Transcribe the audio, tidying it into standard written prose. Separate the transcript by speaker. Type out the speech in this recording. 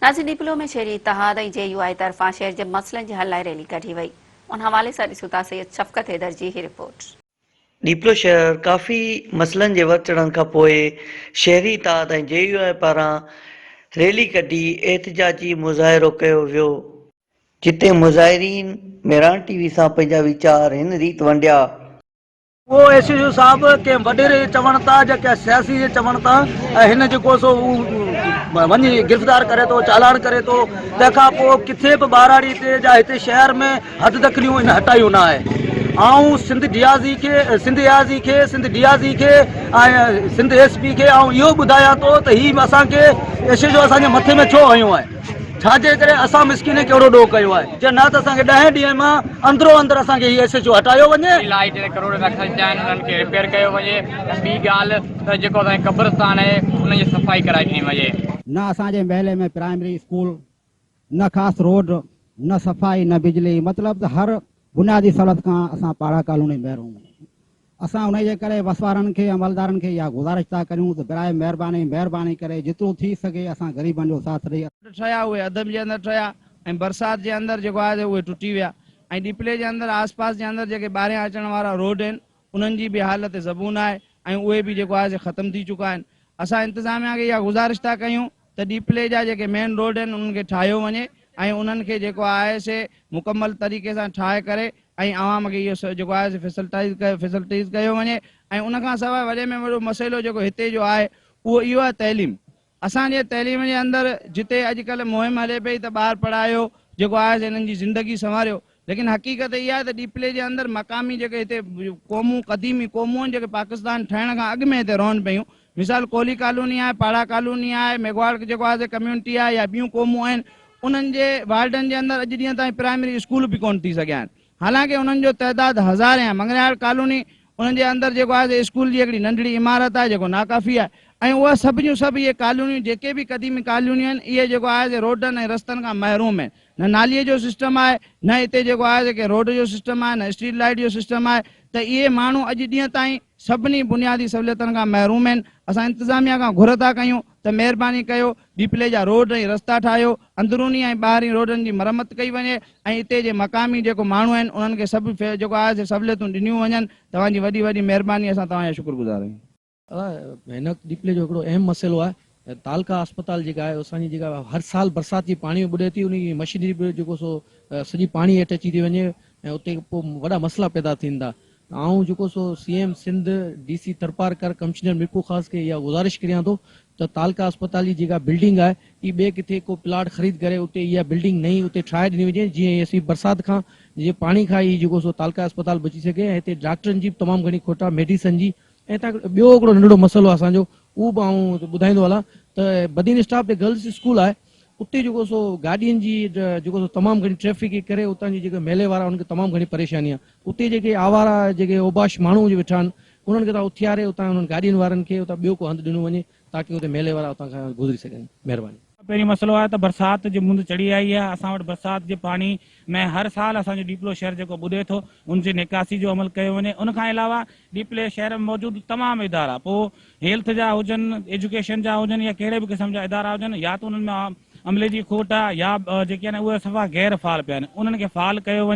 Speaker 1: ناظرين ڏيپلو ۾ شهري اتحاد ۽ جي يو آء طرفان شهر جي مسئلن جي حل لاء ريلي ڪڍي وئي ان حوالي سان ڏسون ٿا سيد شفقت حيدر جي هي رپورٽ.
Speaker 2: ڏيپلو شهر ڪافي مسئلن جي ور چڙهڻ کان پوء شهري اتحاد ۽ جي يو آء پاران ريلي ڪڍي احتجاجي مظاهرو ڪيو ويو، جتي مظاهرين مهراڻ ٽي وي سان پنهنجا ويچار هن ريت ونڊيا.
Speaker 3: اهو ايس ايڇ او صاحب ڪنهن وڏيري جي چوڻ تان يا ڪنهن سياسي جي چوڻ تان ۽ هن جيڪو سو هو وڃي گرفتار ڪري ٿو چالان ڪري ٿو تنهن کان پوء ڪٿي به ٻهراڙي تي يا هتي شهر ۾ حد دخليون هن هٽايون نه آهي آئون سنڌ ڊي I جي کي سنڌ اي آء جي کي سنڌ ڊي I جي کي ۽ سنڌ ايس پي کي آئون اهو ٻڌايان ٿو ته هي اسان کي ايس ايڇ او اسان جي مٿي ۾ ڇو هنيو آهي ڇا جي ڪري اسان مسڪينن ڪهڙو ڏوهه ڪيو آهي جي نه ته اسان کي ڏهين ڏينهن مان اندرو اندر اسان کي هي ايس ايڇ او هٽايو وڃي.
Speaker 4: ٻي لائيٽ تي ڪروڙين رپيا خرچ ٿيا آهن انهن کي رپيئر ڪيو وڃي ۽ ٻي ڳالهه ته جيڪو اسان جو قبرستان آهي ان جي صفائي ڪرائي ڏني وڃي.
Speaker 5: نه اسان جي محلي ۾ پرائمري اسڪول نه خاص روڊ نه صفائي نه بجلي مطلب ته هر بنيادي سهولت کان اسان پاڙا ڪالوني محروم آهيون. اسان انهي جي ڪري وس وارن کي عملدارن کي اها گذارش ٿا ڪريون ته براء مهرباني مهرباني ڪري جيترو ٿي سگهي اسان غريبن جو ساٿ ڏئي.
Speaker 6: ٺهيا اهي عدم جي اندر ٺهيا ۽ برسات جي اندر جيڪو آهي اهي ٽٽي ويا ۽ ڏيپلي جي اندر آس پاس جي اندر جيڪي ٻاهريان اچڻ وارا روڊ آهن انهن جي به حالت زبون آهي ۽ اهي به جيڪو آهي سي ختم ٿي چڪا آهن اسان انتظاميا کي اها گذارش ٿا ڪيون ته ڏيپلي جا جيڪي مين روڊ آهن انهن کي ٺاهيو وڃي ۽ انهن کي جيڪو آهي سي مڪمل طريقي سان ٺاهي ڪري ۽ عوام کي اهو جيڪو آهي سي فيسلٽائيز فيسلٽيز ڪيو وڃي ۽ ان کان سواء وڏي ۾ وڏو مسئلو جيڪو هتي جو آهي اهو اهو آهي تعليم اسان جي تعليم جي اندر جتي اڄڪلهه مهم هلي پئي ته ٻار پڙهايو جيڪو آهي سي انهن جي زندگي سنواريو ليڪن حقيقت اها آهي ته ڏيپلي جي اندر مقامي جيڪي هتي قومون قديمي قومون آهن جيڪي پاڪستان ٺهڻ کان اڳ ۾ هتي رهن پيون مثال ڪولهي ڪالوني آهي پاڙا ڪالوني آهي ميگهواڙ جيڪو آهي سي ڪميونٽي آهي يا ٻيون قومون آهن انهن جي وارڊن جي اندر اڄ ڏينهن تائين پرائمري اسڪول به ڪونه ٿي سگهيا آهن حالانڪه انهن جو تعداد هزارين آهي مڱرياڙ ڪالوني انهن جي اندر جيڪو آهي سي اسڪول جي هڪڙي ننڍڙي عمارت آهي جيڪو ناڪافي آهي ۽ اها سڀ جون سڀ اهي ڪالونيون جيڪي به قديمي ڪالونيون آهن اهي جيڪو آهي سي روڊن ۽ رستن کان محروم آهن نه ناليء جو سسٽم آهي، نه هتي جيڪو آهي سي ڪنهن روڊ جو سسٽم آهي، نه اسٽريٽ لائيٽ جو سسٽم آهي ته اهي ماڻهو اڄ ڏينهن تائين سڀني بنيادي سهوليتن کان محروم آهن. اسان انتظاميا کان گهر ٿا ڪيون ته مهرباني ڪيو ڏيپلي جا روڊ ۽ رستا ٺاهيو، اندروني ۽ ٻاهرين روڊن جي مرمت ڪئي وڃي ۽ اتي جي مقامي جيڪو ماڻهو آهن انهن کي سڀ جيڪو آهي سي سهوليتون ڏنيون وڃن. توهان جي وڏي وڏي مهرباني اسان توهان جا شڪر گذار آهيون.
Speaker 7: هن وقت ڏيپلي جو هڪڙو اهم مسئلو آهي تعلقه اسپتال جيڪا آهي اسان جي جيڪا هر سال برسات جي پاڻي ۾ ٻڏي ٿي ان جي مشينري به جيڪو سو سڄي پاڻي هيٺ اچي ٿي وڃي ۽ اتي پوء وڏا مسئلا پيدا ٿين ٿا ته آئون جيڪو سو C M Sindh D C Tharparkar commissioner Mirpurkhas کي اها گذارش ڪريان ٿو ته تعلقه اسپتال جي جيڪا بلڊنگ آهي اي ٻئي ڪٿي ڪو پلاٽ خريد ڪري اتي اها بلڊنگ نئين اتي ٺاهي ڏني وڃي جيئن اسين برسات کان جي پاڻي کان هي جيڪو سو تعلقه اسپتال بچي سگهي ۽ هتي ڊاڪٽرن جي به تمام گهڻي کوٽ آهي ميڊيسن جي ۽ تان ٻيو هڪڙو ننڍڙو مسئلو آهي اسان جو اهو به آئون ٻڌائيندو هلان ته بدين اسٽاپ تي گرلس اسڪول آهي اتي جيڪو سو گاڏين جي جيڪو سو تمام گهڻي ٽريفڪ جي ڪري اتان جي جيڪي محلي وارا انهن کي تمام گهڻي پريشاني آهي اتي جيڪي آوارا جيڪي اوباش ماڻهو جي ويٺا آهن انهن کي تان اٿياري اتان انهن گاڏين وارن کي اتان ٻيو ڪو هنڌ ڏنو وڃي تاڪه اتي محلي وارا اتان کان گذري سگهن مهرباني.
Speaker 8: پهريون مسئلو آهي ته برسات جي مند چڙهي آئي آهي اسان وٽ برسات جي پاڻي ۾ هر سال اسان جو ڏيپلو شهر جيڪو ٻڏي ٿو ان جي نيڪاسي جو عمل ڪيو وڃي ان کان علاوه ڏيپلي شهر ۾ موجود تمام ادارا پوء هيلٿ جا هجن ايجوڪيشن جا هجن يا ڪهڙي به قسم جا ادارا هجن يا ته انهن ۾ عملي جي کوٽ آهي يا جيڪي آهن اهي صفا غير فعال پيا آهن انهن کي فعال ڪيو وڃي.